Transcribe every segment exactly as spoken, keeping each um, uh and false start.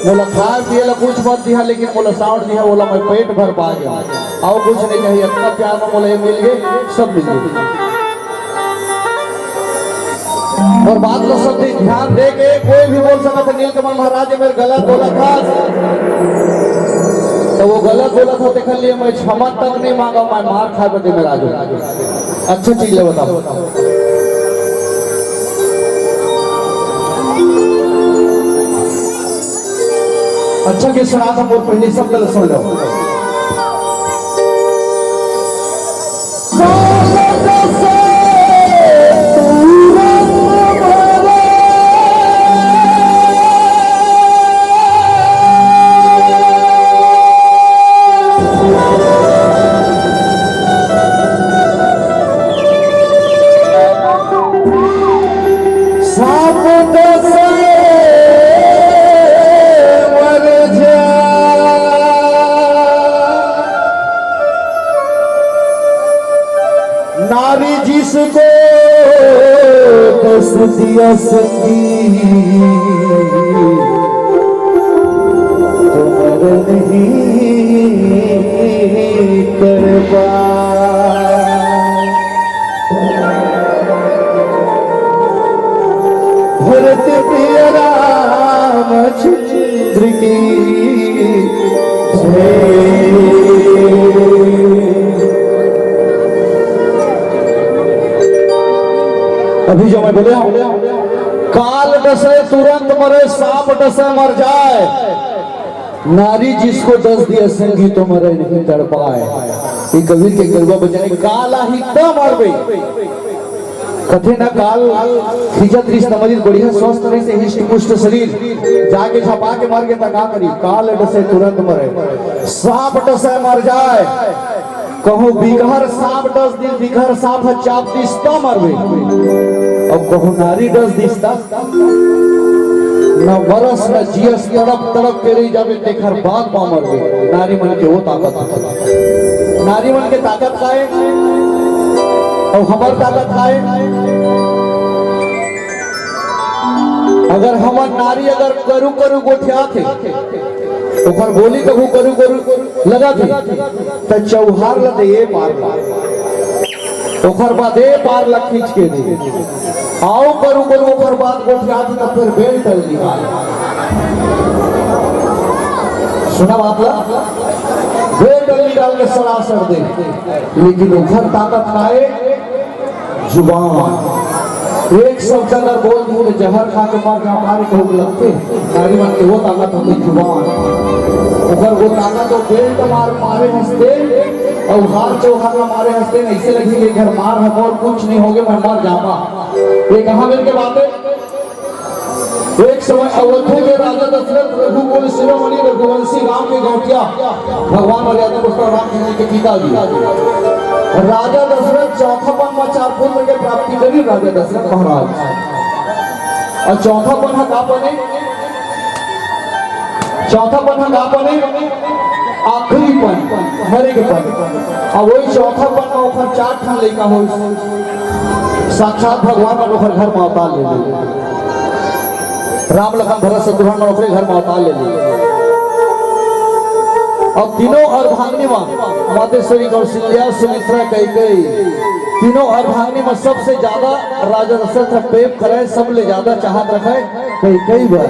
मोला खाए पिए ला कुछ मत दिहा, लेकिन मोला साँवट दिहा, ओला मैं पेट भर पा गया। अउ कुछ नहीं चाहिए, अतना प्यार में मोला ये मिल गए, सब मिल गए। अउ बात ला सब ध्यान दे के कोई भी बोल सकत हे, "नीलकमल महाराज, ये मेर गलत बोलत हस।" त वो गलत बोलत हे, तेखर लिए मैं क्षमा तक नहीं मांगा, मैं मार खाए बर तैयार हूँ। अच्छा चीज ला बताओ। अच्छा के सुना था, मोर पहले शब्द ला सुन लो। साँप डसे मर जा। नारी जिसको डस दिया संगी, तो मर नहीं तड़पा। भरत प्रिय रामचंद्र की जय। अभी जो मैं बोले हूँ, काल डसे तुरंत मरे, साँप डसे मर जाए। नारी जिसको डस दिया संगी, तो मरे नहीं तड़पाए। ये कबीर के गरुआ बचन हे, काल आही त मरबे। कथे ना काल खींचत रिस त मरिस, बढ़िया स्वस्थ रहिस हे, हिष्ट पुष्ट शरीर, जाके झपा के मर गे त का करी? काल डसे तुरंत मरे, साँप डसे मर जाए। कहूँ बिकहर साँप डस दिस, बिकहर साँप ह चाप दिस त मरबे। अउ कहूँ नारी डस दिस त न मरस न जियस, तड़प तड़प के रहि जाबे, तेखर बाद म मरबे। नारी मन के वो ताकत हे। नारी मन के ताकत का हे अउ हमर ताकत का हे? अगर हमर नारी अगर करू करू गोठियाथे, ओखर बोली कभू करू करू लगथे, त चौहार ल दे ए पार ल। ओखर बाद ए पार ल खींच के दे। अउ करू करू ओखर बाद गोठियाथे त फेर बेल्ट ल निकाल। सुना बात ल? बेल्ट ल निकाल के सरासर दे। लेकिन ओखर ताकत का हे? जुबान। एक शब्द अगर बोल दिहू त जहर खा के मर जा, मारे कहूँ लगथे। नारी मन के वो ताकत होथे जुबान। ओकर वो ताकत, वो बेल्ट मार मारे हंसते, अउ हार चौहार ला मारे हंसते, अइसे लगही के घर मार ह मोर, कुछ नहीं होगे, मैं मर जाबा। ये कहाँ मिल के बात हे? एक समय अवध के राजा दशरथ रघुकुल शिरोमणि रघुवंशी राम के गौंटिया भगवान मर्यादा पुरुषोत्तम रामचंद्र के पिताजी। राजा दशरथ चौथापन म चार पुत्र के प्राप्ति करी राजा दशरथ महाराज। अउ चौथापन ह का पन हे? चौथापन ह का पन हे? आखिरी पन, मरे के पन। अउ वही चौथापन म ओखर चार ठन लइका होइस। साक्षात भगवान मन ओखर घर म अवतार ले ले। राम लखन भरत शत्रुघ्न मन ओखरे घर म अवतार ले ले। अउ तीनों अर्धांगिनी म मातेश्वरी, कौशल्या, सुमित्रा, कैकेयी, तीनों अर्धांगिनी म सबसे ज्यादा राजा दशरथ प्रेम करे, सबले ज्यादा चाहत रखे कैकेयी बर।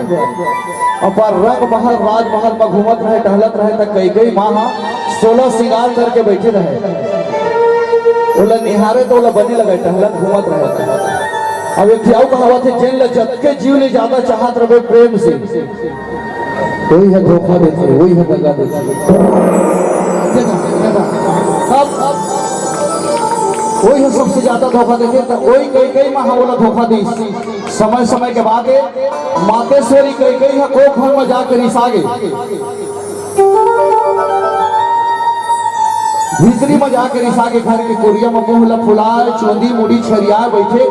अउ पर रंग महल राजमहल म घूमत रहे, टहलत रहे, त कैकेयी माँ ह सोलह श्रृंगार करके बैठे रहे। ओला निहारे त ओला बने लगे, टहलत घूमत रहे। अब एक ठे अउ कहावत हे, "जेन ल जतके जीव ले ज्यादा चाहत रहे प्रेम से, वही ह धोखा देथे, वही ह दगा देथे।" अब, अब वही ह सबसे ज्यादा धोखा देथे, त वही कैकेयी माँ ह ओला धोखा दिस। समय समय के बात हे, मातेश्वरी कैकेयी ह कोख भर म जाके रिसा गे। भीतरी म जाके रिसा के घर के कुरिया म मुंह ल फुलाए, चुंदी मुड़ी छरियाए बइठे।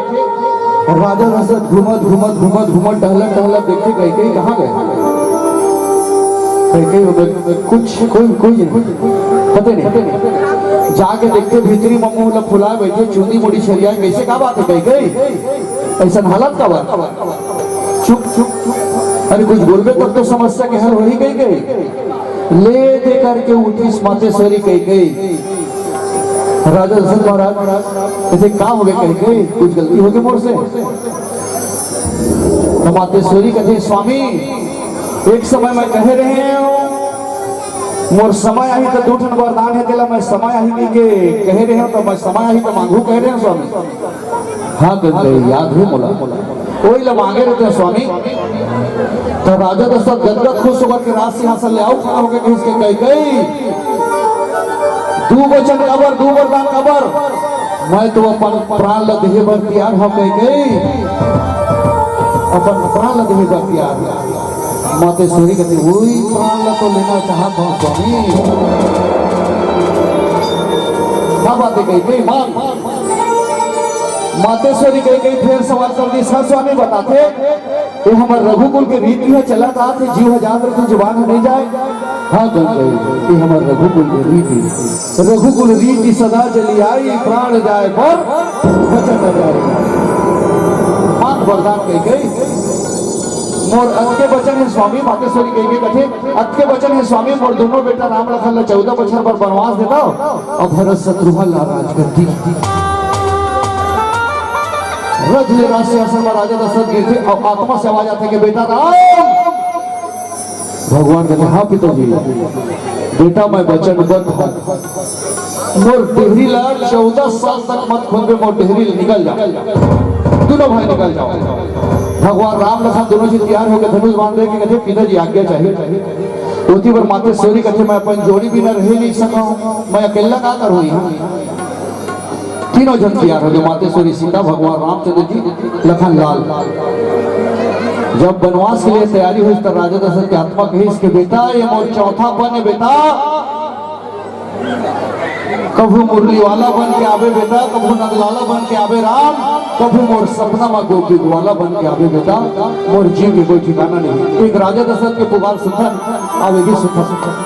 राजा दशरथ घूमत, घूमत, घूमत, घूमत, टहलत, टहलत देखथे, कैकेयी कहाँ गे? कैकेयी ओदे कुछ, कोई, कोई नहीं, पते नहीं। जाके देखथे, भीतरी म मुंह ल फुलाए बइठे, चुंदी मुड़ी छरियाए, कइसे, का बात हे कैकेयी? अइसन हालत काबर? चुप, चुप, चुप। अरे कुछ बोलबे तब तो समस्या के हल होही कहिके ले दे करके उठिस मातेश्वरी कहिके। राजा दशरथ महाराज कथे, "का होगे?" कहिके, "कुछ गलती होगे मोर से?" तो मातेश्वरी कथे, "स्वामी, एक समय मैं कहे रहेंव, मोर समय आही तो दू ठन वरदान हे, तेला मैं समय आही कहिके कहे रहेंव, तो मैं समय आही तो मांगहूं कहे रहेंव स्वामी।" हाँ कहिके, "याद हे मोला।" ओही ला मांगे रहितेंव स्वामी। तो राजा दशरथ गदगद खुश होकर के राज सिंहासन ले आऊ खड़ा होके कहिस के, "कइकई, दू वचन काबर, दू वरदान काबर? मैं तो अपन प्राण ला देहे बर तियार हंव कइकई, अपन प्राण ला देहे बर तियार हंव।" मातेश्वरी कथे, "ओही प्राण ला तो लेना चाहत हंव स्वामी।" का बात हे कइकई, मांग। मातेश्वरी कइकई फेर सवाल कर दिस, "हाँ स्वामी, बताथे, ये हमर रघुकुल के रीति हे, चलत आत हे, जीव ह जात रहिथे, जुबान ह नइ जाय।" हाँ कइकई, ये हमर रघुकुल के रीति हे। रघुकुल रीति सदा चली आई, प्राण जाय पर वचन न जाय। मांग वरदान कइकई, मोर अतके वचन हे स्वामी, मातेश्वरी कइकई कथे, अतके वचन हे स्वामी, मोर दूनों बेटा राम लखन ला चौदह बछर बर बनवास दे दव, अउ भरत शत्रुघ्न ला राजगद्दी। रथ ले राज सिंहासन म राजा दशरथ गिरथे, अउ आत्मा से आवाज आथे के, "बेटा राम।" भगवान कथे, "हाँ पिताजी।" "बेटा, मैं वचनबद्ध हंव, मोर डेहरी ला चौदह साल तक मत खोदबे, मोर डेहरी ले निकल जा, दूनों भाई निकल जाव।" भगवान राम लखन दूनों झन तियार होके धनुष बाण लेके कथे, "पिताजी आज्ञा चाही।" ओती बर मातेश्वरी कथे, "मैं अपन जोड़ी बिना रहे नइ सकंव, मैं अकेल्ला का करहूं इहां?" तीनों झन तियार होगे, मातेश्वरी सीता, भगवान रामचंद्र जी, लखन लाल। जब बनवास के लिए तैयारी होइस त राजा दशरथ के आत्मा कहिस के, "बेटा, ये मोर चौथापन हे बेटा, कभू मुरली वाला बन के आबे बेटा, कभू नंदलाला बन के आबे राम, कभू मोर सपना म गोपी ग्वाला बन के आबे बेटा, मोर जीव के कोई ठिकाना नहीं।" एक राजा दशरथ के पुकार सुनथन, आवे भी सुनथन।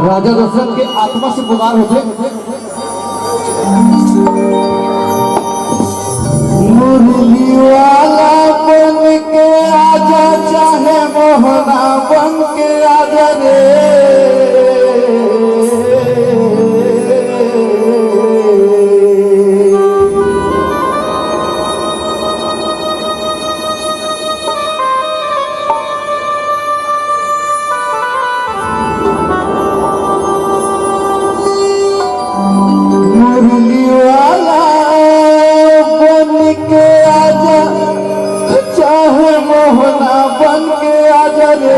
राजा दशरथ के आत्मा से पुकार होथे। मुरली वाला बन के आजा, चाहे मोहना बन के आजा रे। मुरली वाला बन के आजा, चाहे मोहना बन के आजा रे।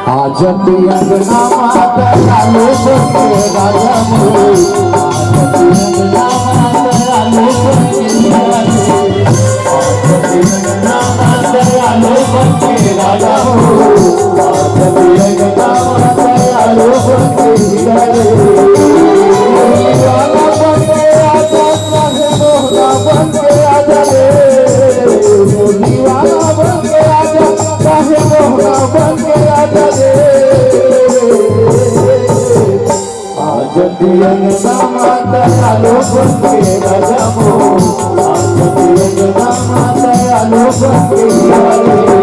आजा तू अंगना माता काले बन के राजा मोरे। आजा तू अंगना माता काले बन के राजा मोरे। आजा तू अंगना माता काले बन के राजा मोरे। आजा तू अंगना माता काले बन के राजा मोरे। काहे मोहना बन के आजा रे, मुरली वाला बन के आजा, काहे मोहना बन के आजा रे। आज तिरंगा माता आलो बन के राजा मो, आज तिरंगा माता आलो बन के राजा रे।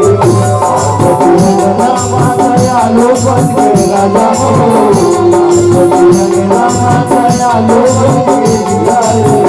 आज तिरंगा माता आलो बन के राजा मो, आज तिरंगा माता आलो बन के राजा रे।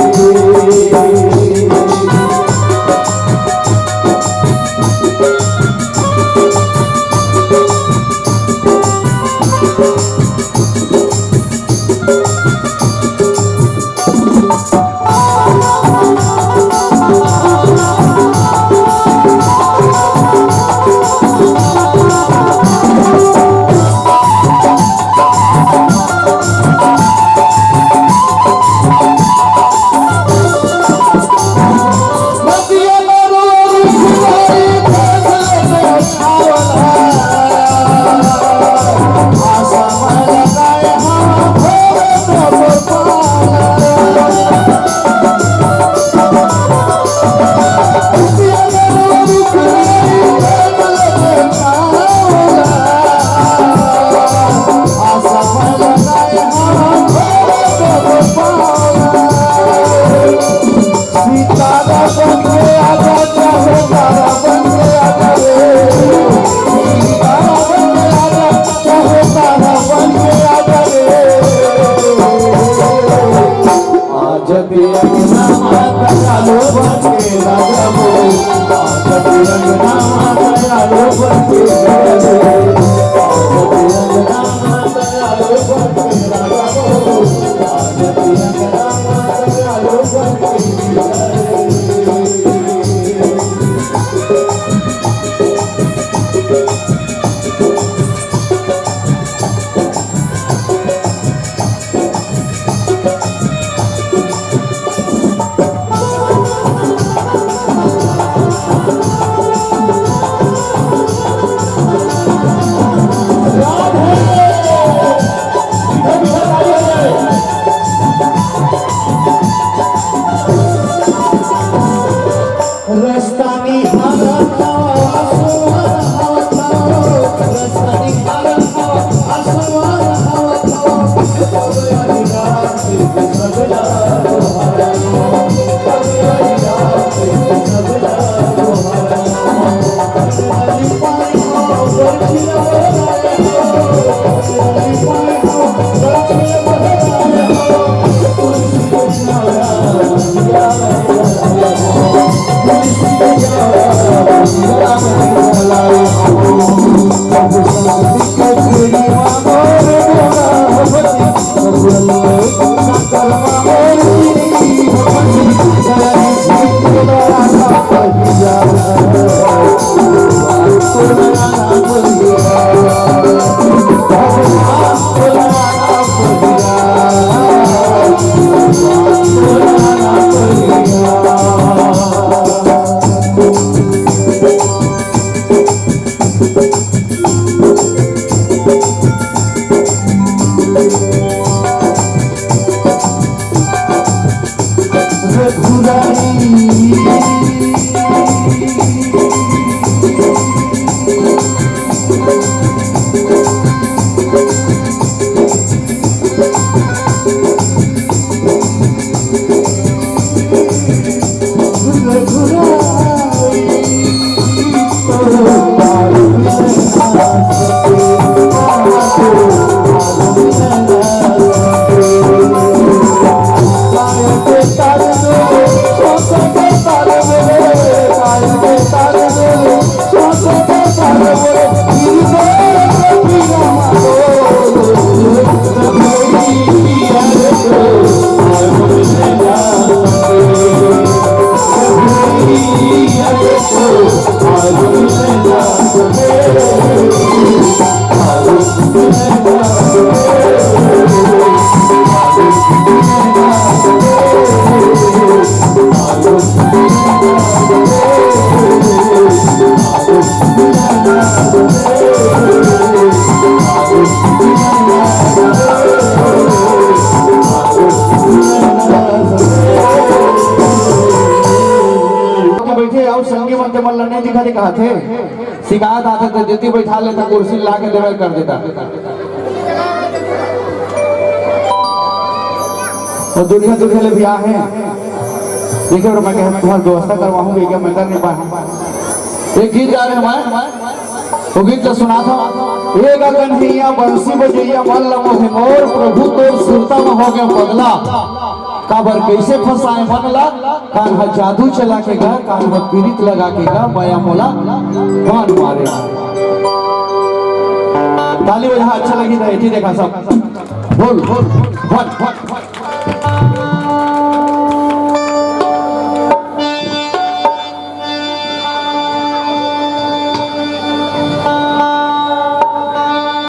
रस्ता निहारत हवं, आंसू बहावत हवं। रस्ता निहारत हवं, आंसू बहावत हवं। बइठे अउ संगी मन के मन ल नइ दिखा दे कहाथे। शिकायत आथे त जेती बइठा लेता, कुर्सी ला के देवल कर देता। अउ दुल्हा दुल्हन ले भी आहे। देखिए, अउ मैं कहे तुम्हार व्यवस्था करवाहूँ, भइया, मैं कर नइ पाहूँ। एक गीत गा रहे हैं, मैं वो गीत ला सुनात हँव। ए गा कन्हैया बंसी बजइया, मन ला मोहे मोर, प्रभु तोर सुरता म हो गे पगला। काबर कइसे फँसाए मन ला, कान्हा जादू चला के गा, कान्हा पीरित लगा के गा, मया मोला बान मारे। ताली बजा, अच्छा लगी त एती देखा सब। बोल, बोल, भट, भट, भट।